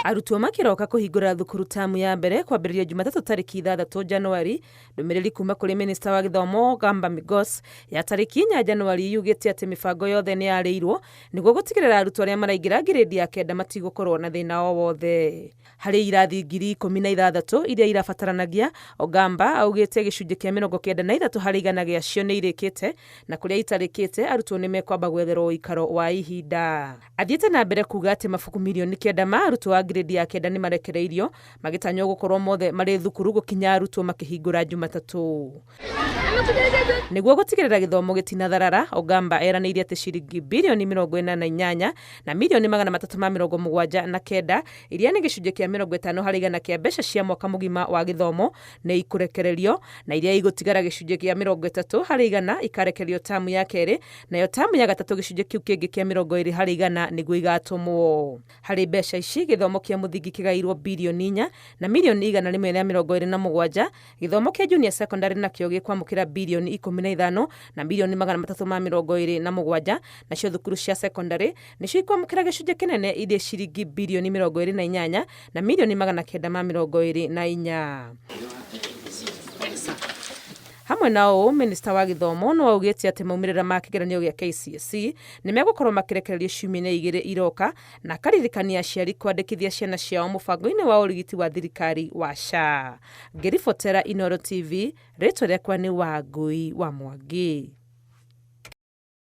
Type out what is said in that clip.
Arutwo makĩroka kũhingũra thukuru tamu ya mbere kwambĩrĩria Jumatatũ tarĩki 6 Januari. Ndũmĩrĩri kuma kũrĩ minista wa gĩthomo Gamba Migos ya tarĩki 4 Januari yugĩte atĩ mĩbango yothe nĩ yarĩirwo nĩguo gũtigĩrĩra arutwo arĩa maraingĩra ngirĩndi ya kenda matigũkorwo na thĩna o wothe. Harĩ irathi 16,000 iria irabataranagia, Ogamba augĩte gĩcunjĩ kĩa 93 harĩ igana gĩacio nĩ irĩkĩte na kũrĩa itarĩkĩte arutwo nĩ mekwamba gwetherwo ũikaro wa ihinda. Athiĩte na mbere kuuga atĩ mabuku mirioni 9 ma arutwo a ngirĩndi ya kenda nĩ marekereirio, magĩtanywo gũkorwo mothe marĩ thukuru gũkinya arutwo makĩhingũra Jumatatũ. Nĩguo gũtigĩrĩra gĩthomo gĩtinatharara, Ogamba eranĩire atĩ ciringi birioni 48 na mirioni 379 iria nĩ gĩcunjĩ kĩa 50 harĩ igana kĩa mbeca cia mwaka mũgima wa gĩthomo nĩ ikũrekererio, na iria igũtigara gĩcunjĩ kĩa 30 harĩ igana ikarekererio tamu ya kerĩ, nayo tamu ya gatatũ gĩcunjĩ kĩu kĩngĩ kĩa 20 harĩ igana nĩguo igatũmwo. Harĩ mbeca ici, gĩthomo kĩa mũthingi kĩgaĩirwo birioni 4 na mirioni 127, gĩthomo kĩa junior secondary nakĩo gĩkwamũkĩra birioni 15 na mirioni 327, nacio thukuru cia secondary nĩcio ikwamũkĩra gĩcunjĩ kĩnene irĩ ciringi birioni 28 na mirioni 924. Hamwe na ũũ, minista wa gĩthomo no augĩte atĩ maumĩrĩra ma kĩgeranio gĩa KCSE nĩ megũkorwo makĩrekererio ciumia-inĩ igĩrĩ iroka, na akaririkania aciari kwandĩkithia ciana ciao mũbango-inĩ wa ũrigiti wa thirikari wa SHA. Ngĩribotera Inooro TV, rĩtwa rĩakwa nĩ Wangũi wa Mwangi.